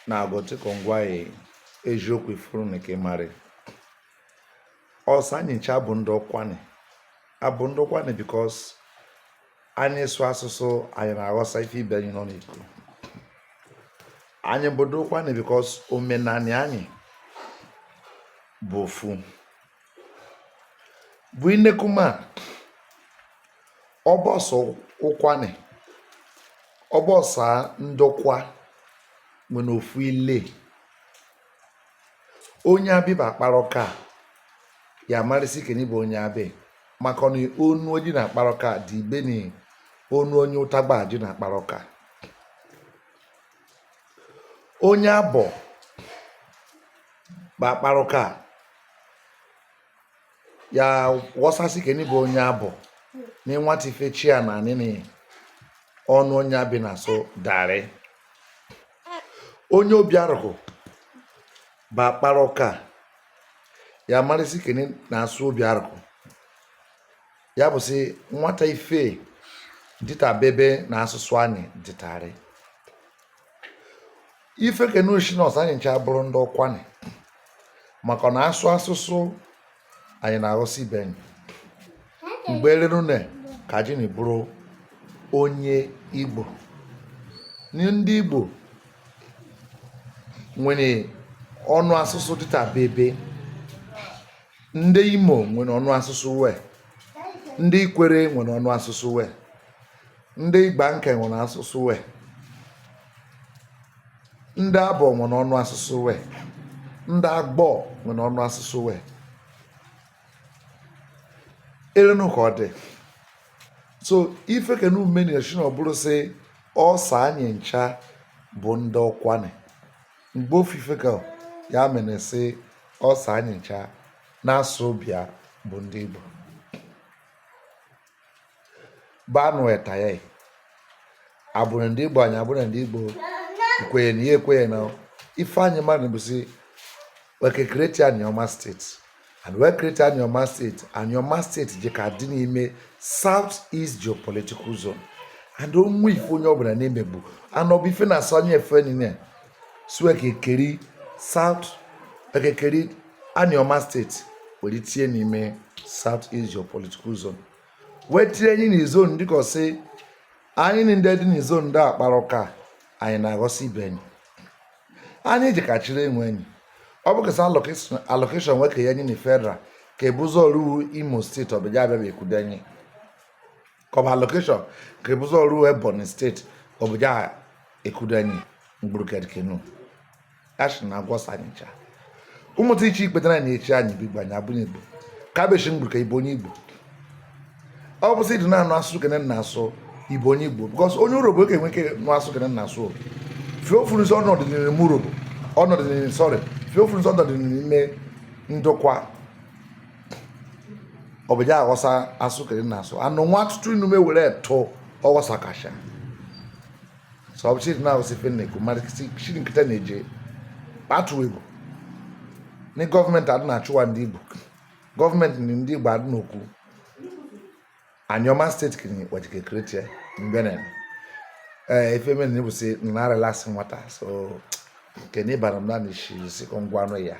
Na-agọtị ka ngwa ya eziokwu ifuru na ka mara ọsọ anyị ncha bụ ndị Ụkwanị, abụ ndị Ụkwanị because anyị sụ asụsụ anyị na-aghọsa ife ibe anyị nọ n'iko. Anyị bụ ndị Ụkwanị because omenani anyị bụ ofu. Bụ inekuma ọbọsọ Ụkwanị, ọbọsa ndokwa nwere ofu ile. Onye abịba akparọka ya amarịsị keni bụ onye abị, maka na onu oji na akparọka dị ibe na onu onye ụtagba ji na akparọka. Onye abọ bụ akparọka ya ghọsasị keni bụ onye abọ na nwata ife chi ya na anịnị ọnụ onye abị na-asụ darị. Onye obi arụkụ bụ akparọka ya amarịsị keni na-asụ obi arụkụ, ya bụ sị nwata ife dịta bebe na asụsụ anyị dịtarị ife kenu shi na ọsọ anyị ncha bụrụ ndị Ụkwanị, maka na asụ asụsụ anyị na-aghọsị ibe anyị mgbe ererune ka ji na bụrụ onye Igbo. Ndị Igbo nwere ọnụ asụsụ dịta bebe, ndị Imo nwere ọnụ asụsụ wee, ndị Ikwere nwere ọnụ asụsụ wee, ndị Igbanke nwere asụsụ wee, ndị Abọ nwere ọnụ asụsụ wee, ndị Agbọ nwere ọnụ asụsụ wee. Erenu ka ọ dị. So ife kenu ume na-esi na ọ bụrụ sị ọsa anyị ncha bụ ndị Ụkwanị, mgbe ofufe ka ya mere sị ọsa anyị ncha na-asụ bịa bụ ndị Igbo banụ eta ya abụrụ ndị Igbo, anyị abụrụ ndị Igbo ikwenye na ihe ekwenye na ife anyị mmadụ bụ sị weke create Anioma State, and we create Anioma State. Anioma State ji ka dị n'ime South East geopolitical zone, and onwe ife onye ọbụla na-emegbu and ọ bụ ife na-asọ anyị efe niile si weke keri South, weke keri Anioma State were tinye n'ime South East geopolitical zone, wee tinye anyị na zone dịka ọsị anyị na ndị dị na zone ndị akpara ụka anyị na-aghọsị ibe anyị. Anyị ji ka chịrị enwe enyi ọ bụ kesa allocation nwee ka ya anyị na federal ka ebuzo ọrụ Imo State ọbịja abịa bụ ekwudo anyị, ka ọ bụ allocation ka ebuzo ọrụ Ebonyi State ọbịja ekwudo anyị mgburu kedikenu asị na agwọsa anyị ncha ụmụta iche ikpetara na echi anyị bụ Igbo, anyị abụghị Igbo ka bechi mgburu ka Igbo onye Igbo ọ bụsị ịdị na-anụ asụsụ kene na-asụ Igbo onye Igbo, because onye Urobo ka enwe ike nụ asụ kene na-asụ fie ofuruzi ọnọdụ n'ime Urobo ọnọdụ n'ime, sorry, fie ofuruzi ọnọdụ n'ime ndokwa ọbụja aghọsa asụ kene na-asụ anụ nwa atụtụ inume were tụ ọghọsa kacha. So ọ bụ chidi na-awụsị ife na-ekwu mmadụ chidi nkịta na-eje atụ egwu ndị gọọmenti adị na-achụwa ndị Igbo, gọọmenti na ndị Igbo adị n'okwu Anioma State kiri wajike create mgbe ee ife mere na ịbụsị na relax nwata so nke na ịbara m na n'isi si ngwa anụ ya.